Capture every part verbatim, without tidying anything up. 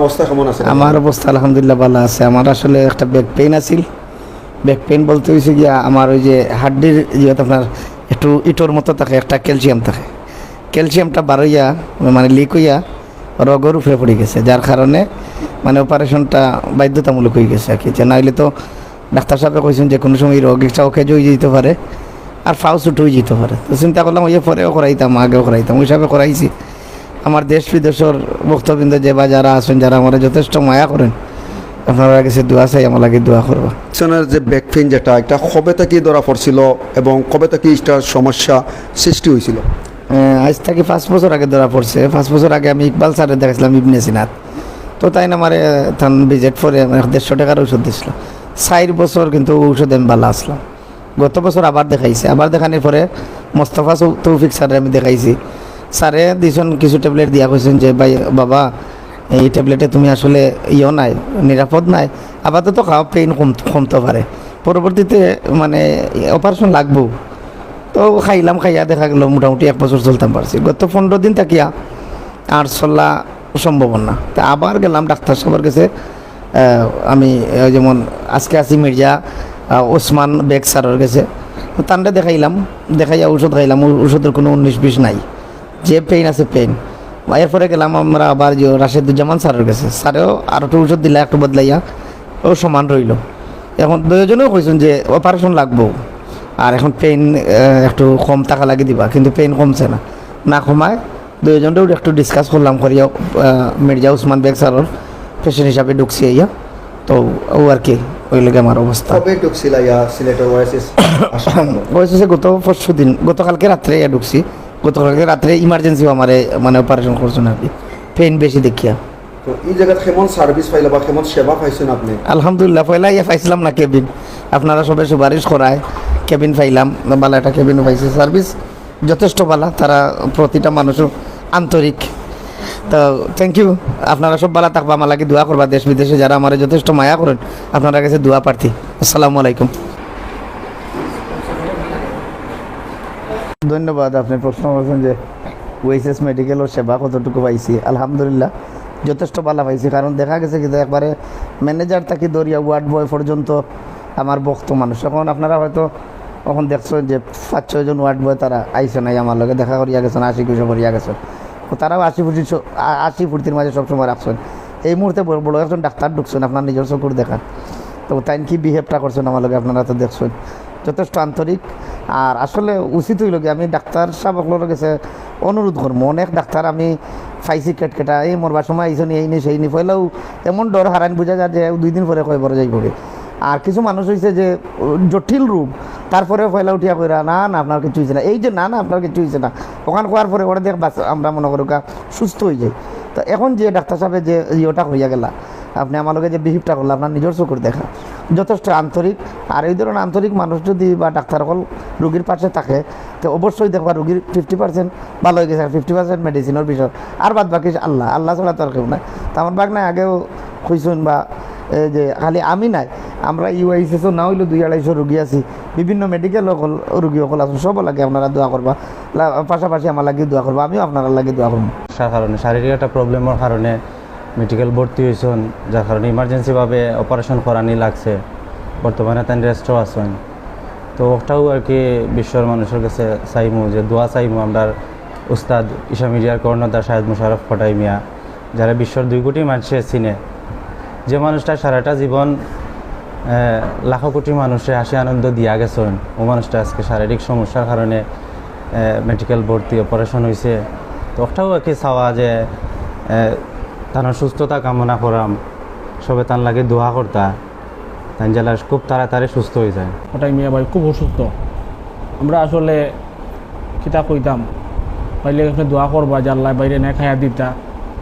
অবস্থা কেমন আছে? আমার অবস্থা আলহামদুলিল্লাহ ভালা আছে। আমার আসলে একটা ব্যাক পেইন আছিল। ব্যাক পেইন বলতে অইছে গিয়া আমার ওই যে হাড্ডির ইয়েত আপনার একটু ইটোর মতো থাকে, একটা ক্যালসিয়াম থাকে, ক্যালসিয়ামটা বারইয়া মানে লিক অইয়া রগর উপরে পড়ি গেছে, যার কারণে মানে অপারেশনটা বাধ্যতামূলক অই গেছে আর কি। যে নাইলে তো ডাক্তার সাহেবে কইছইন যে কুনু সময় রগ একটা অকেজ অই যাইতো পারে, আর ফাও ছুটো অই যাইতো পারে। তো চিন্তা করলাম ওই পরেও করাইতাম, আগেও করাইতাম, ওই হিসাবে করাইছি। আমার দেশ বিদেশর ভক্তবৃন্দ যে বা যারা আছইন, যারা আমারে যথেষ্ট মায়া করইন, আপনারার গেছে দোয়া চাই, আমার লাগি দোয়া করবা। আপনার যে ব্যাক পেইন যেটা, এটা কবে থাকি ধরা পড়ছিল এবং কবে থাকি এটার সমস্যা সৃষ্টি হয়েছিল? আহ, আইজ থাকি পাঁচ বছর আগে ধরা পড়ছে। পাঁচ বছর আগে আমি ইকবাল স্যাররে দেখাইছিলাম ইবনে সিনাত। তো তাইন আমারে তান ভিজিট পরে মানে দেড়শো টেকার ঔষধ দিছিল। চাইর বছর কিন্তু ঔষধে আমি ভালা আছলাম। গত বছর আবার দেখাইছি, আবার দেখানির পরে মোস্তফা সৌ-, তৌফিক স্যাররে আমি দেখাইছি। স্যারে দিছইন কিছু ট্যাবলেট দিয়া কইছইন যে, "ভাই, বাবা, এই ট্যাবলেটে তুমি আসলে ইয়ো নাই, নিরাপদ নাই, আপাতত খাও, পেইন কম, কমতো পারে, পরবর্তীতে মানে অপারেশন লাগবো।" তো খাইলাম, খাইয়া দেখা গেল মোটামুটি এক বছর চলতাম পারছি। গত পনেরো দিন থাকিয়া আর চলা সম্ভব না। তা আবার গেলাম ডাক্তার সাহেবের কাছে। আহ, আমি, আহ, যেমন আজকে আছি মির্জা, আহ, ওসমান বেগ স্যারের কাছে। তো তানরে দেখাইলাম, দেখাইয়া ঔষধ খাইলাম, ঔ-, ঔষধের কোনো উনিশ বিশ নাই, যে পেইন আছে পেইন। এরপরে গেলাম আমরা আবার যে রাশেদুজ্জামান স্যারের কাছে, স্যারেও আর একটু ঔষধ দিলা, একটু বদলাইয়া, ও সমান রইল। এখন দুইজনেও কইছইন যে অপারেশন লাগবো, আর এখন পেইন, আহ, একটু কম থাকা লাগি দিবা, কিন্তু পেইন কমছে না, না কমায়। দুইজনরেও একটু ডিসকাস করলাম করিয়া, আহ, মির্জা উসমান বেগ স্যারের পেশেন্ট হিসাবে ঢুকছি আইয়া। তো ও আর কি, ওই লাগে আমার অবস্থা। কবে ঢুকছিলা ইয়া সিলেটের ওয়াইসিস? ওয়াইসিসে গত পরশু দিন, গতকালকে রাত্রে আইয়া ঢুকছি। গতকালকে রাত্রে ইমার্জেন্সি আমারে মানে অপারেশন করছইন আর কি, পেইন বেশি দেখিয়া। তো এই জায়গাত কেমন সার্ভিস পাইলা বা কেমন সেবা পাইছইন আপনি? আলহামদুলিল্লাহ, পয়লা আইয়া পাইছিলাম না কেবিন, আপনারা সবে সুপারিশ করায় কেবিন পাইলাম, ভালা একটা কেবিনও পাইছি। সার্ভিস যথেষ্ট ভালা, তারা প্রতিটা মানুষও আন্তরিক। তো থ্যাংক ইউ, আপনারা সব ভালা থাকবা, আমার লাগি দোয়া করবা। দেশ বিদেশে যারা আমারে যথেষ্ট মায়া করইন, আপনারার কাছে দোয়া প্রার্থী। আসসালামু আলাইকুম। ধন্যবাদ। আপনি প্রশ্ন করছেন যে ওয়াইসিস মেডিকেলর সেবা কতটুকু পাইছি। আলহামদুলিল্লাহ, যথেষ্ট ভালা পাইছি, কারণ দেখা গেছে কি যে একবারে ম্যানেজার থাকি ধরিয়া ওয়ার্ড বয় পর্যন্ত আমার ভক্ত মানুষ। এখন আপনারা হয়তো এখন দেখছইন যে পাঁচ ছয়জন ওয়ার্ড বয় তারা আইছইন, আইয়া আমার লগে দেখা করিয়া গেছইন, হাসি খুশি করিয়া গেছইন। তো তারাও হাসি খুশি স-, আ-, হাসি ফুর্তির মাঝে সবসময় রাখছইন। এই মুহূর্তে বড়, বড় একজন ডাক্তার ঢুকছইন, আপনারা নিজর চকুর দেখার। তো তাইন কি বিহেভটা করছইন আমার লগে আপনারা তো দেখছইন, যথেষ্ট আন্তরিক। আর আসলে উচিত অইল কি, আমি ডাক্তার সাহেব অকলর গেছে অনুরোধ করমু, অনেক ডাক্তার আমি পাইছি কেটকেটা, এই মরবার সময় আইছইন, এই নি সেই নি, পয়লাউ এমন ডর হারাইন, বুঝা যায় যে দুই দিন পরে কয় বড় যাইব। আর কিছু মানুষ অইছে যে, উম, জটিল রোগ, তারপরে পয়লা উঠিয়া কইরা, "না, না, আপনার কিছু অইছে না।" এই যে, "না, না, আপনার কিছু অইছে না", ওখান কওয়ার পরে ওরা দেখ, বাস, আমরা মনে করি ওটা সুস্থ অই যাই। তো এখন যে ডাক্তার সাহেবে যে ইয়েটা কইয়া গেলা, আপনি আমার লগে যে বিহেভটা করলা, আপনার নিজর চকুর দেখা, যথেষ্ট আন্তরিক। আর এই ধরনের আন্তরিক মানুষ যদি বা ডাক্তার অকল রুগীর পাশে থাকে, তো অবশ্যই দেখবা রুগীর ফিফটি পার্সেন্ট ভালা অই গেছে, আর ফিফটি পার্সেন্ট মেডিসিনর বিষয়, আর বাদ বাকি আল্লাহ, আল্লাহ ছাড়া তো আর কেউ নাই। তো আমার ভাগনায় আগেও কইছইন বা, এ, যে খালি আমি নাই, আমরা ইউআইসিএসও না অইলেও দুই আড়াইশো রুগী আছি, বিভিন্ন মেডিকেল অকল, রুগী অকল আছইন, সব লাগি আপনারা দোয়া করবা, লা-, পাশাপাশি আমার লাগি দোয়া করবা, আমিও আপনারার লাগি দোয়া করমু। সমস্যার কারণে, শারীরিক একটা প্রবলেমর কারণে মেডিকেল ভর্তি অইছইন, যার কারণে ইমার্জেন্সিভাবে অপারেশন করানি লাগছে। বর্তমানে তাইন রেস্টও আছইন। তো ওটাও আর কি বিশ্বর মানুষর গেছে চাইমু যে দোয়া চাইমু আমরার উস্তাদ ইশা মিডিয়ার কর্ণধার শাহেদ মুশাররফ কটাই মিয়া, যারে বিশ্বর দুই কোটি মানষে চিনে, যে মানুষটা সারাটা জীবন, আহ, লাখো কোটি মানুষরে হাসি আনন্দ দিয়া গেছইন, ও মানুষটা আজকে শারীরিক সমস্যার কারণে, আহ, মেডিকেল ভর্তি, অপারেশন অইছে। তো ওটাও আর কি চাওয়া যে, আহ, তান সুস্থতা কামনা করাম, সবে তান লাগি দোয়া করতা, তাইন যেলা খুব তাড়াতাড়ি সুস্থ অই যায়। কটাই মিয়া ভাই খুব অসুস্থ। আমরা আসলে কিতা কইতাম, ভাইরে আপনে দোয়া করবা যে আল্লায় ভাইরে নেক হায়াত দিতা।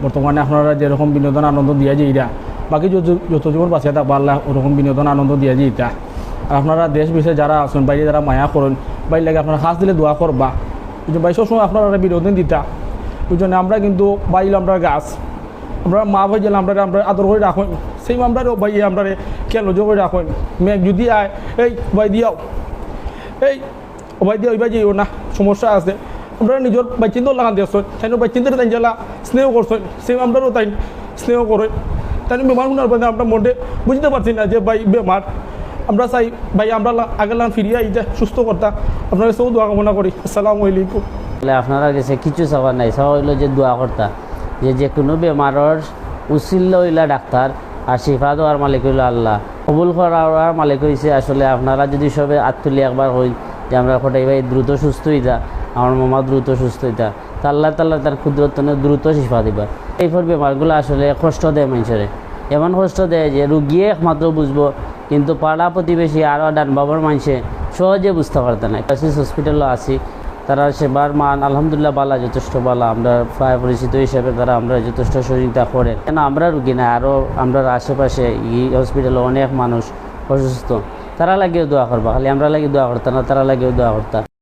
বর্তমানে আপনারা যেরকম বিনোদন আনন্দ দিয়া যাইরা, বাকি যত, যত জীবন বাঁচিয়া থাকবা আল্লায় ওরকম বিনোদন আনন্দ দিয়া যাইতা। আর আপনারা দেশ বিদেশে যারা আছইন, ভাইরে যারা মায়া করইন, ভাইর লাগি আপনারা খাছ দিলে দোয়া করবা। বুঝছইন ভাই, সবসময় আপনারা বিনোদন দিতা। বুঝছইন, আমরা কিন্তু ভাই অইলা আমরার গাছ, আমরার মা ভাই যেলা আমরারে, আমরারে আদর করি রাখইন, same আমরারেও ভাইয়ে আমরারে খেয়াল নজর করি রাখইন। মেঘ যদি আয়, "এই ভাই দিয়াও, এই ও ভাই দিয়াও, ওই ভাই দিয়াও না, সমস্যা আছে।" আমরারে নিজর বাইচ্চাইন্তর লাখান দেখছইন, তাইন বাইচ্চাইন্তরে তাইন যেলা স্নেহ করছইন, same আমরারেও তাইন স্নেহ করে। তাইন বেমার হুনার বাদে আমরা মনে বুঝতে পারছি না যে ভাই বেমার। আমরা চাই ভাই আমরা লা-, আগের লাখান ফিরিয়া আইতা, সুস্থ করতা। আপনার কাছেও দোয়া কামনা করি। আসসালামু আলাইকুম। তাহলে আপনারার গেছে কিছু চাওয়ার নাই, চাওয়া অইলো যে দোয়া করতা, যে যে কোনো বেমারর উসিলা অইলা ডাক্তার, আর শিফা দেওয়ার মালিক অইলো আল্লাহ। কবুল করার মালিক অইছে আসলে। আপনারা যদি সবে আত তুলি একবার কইন যে আমরার কটাই ভাই দ্রুত সুস্থ অইতা, আমার মামা দ্রুত সুস্থ অইতা, তে আল্লাহ তাআলা তান কুদরত থনে দ্রুত শিফা দিবা। এই পর বেমারগুলো আসলে কষ্ট দেয় মানুষরে, এমন কষ্ট দেয় যে রুগীয়ে একমাত্র বুঝবো, কিন্তু পাড়া প্রতিবেশী আরও ডান বাবার মানষে সহজে বুঝতে পারতা না। ক্রাইসিস হসপিটালো আছি, তারার সেবার মান আলহামদুলিল্লাহ বালা, যথেষ্ট বালা। আমরা প্রায় পরিচিত হিসাবে তারা আমরা যথেষ্ট সহযোগিতা করের। কেন আমরা রুগী না, আরও আমরার আশেপাশে এই হসপিটালো অনেক মানুষ অসুস্থ, তারার লাগিও দোয়া করবা। খালি আমরার লাগি দোয়া করতা না, তারার লাগিও দোয়া করতা।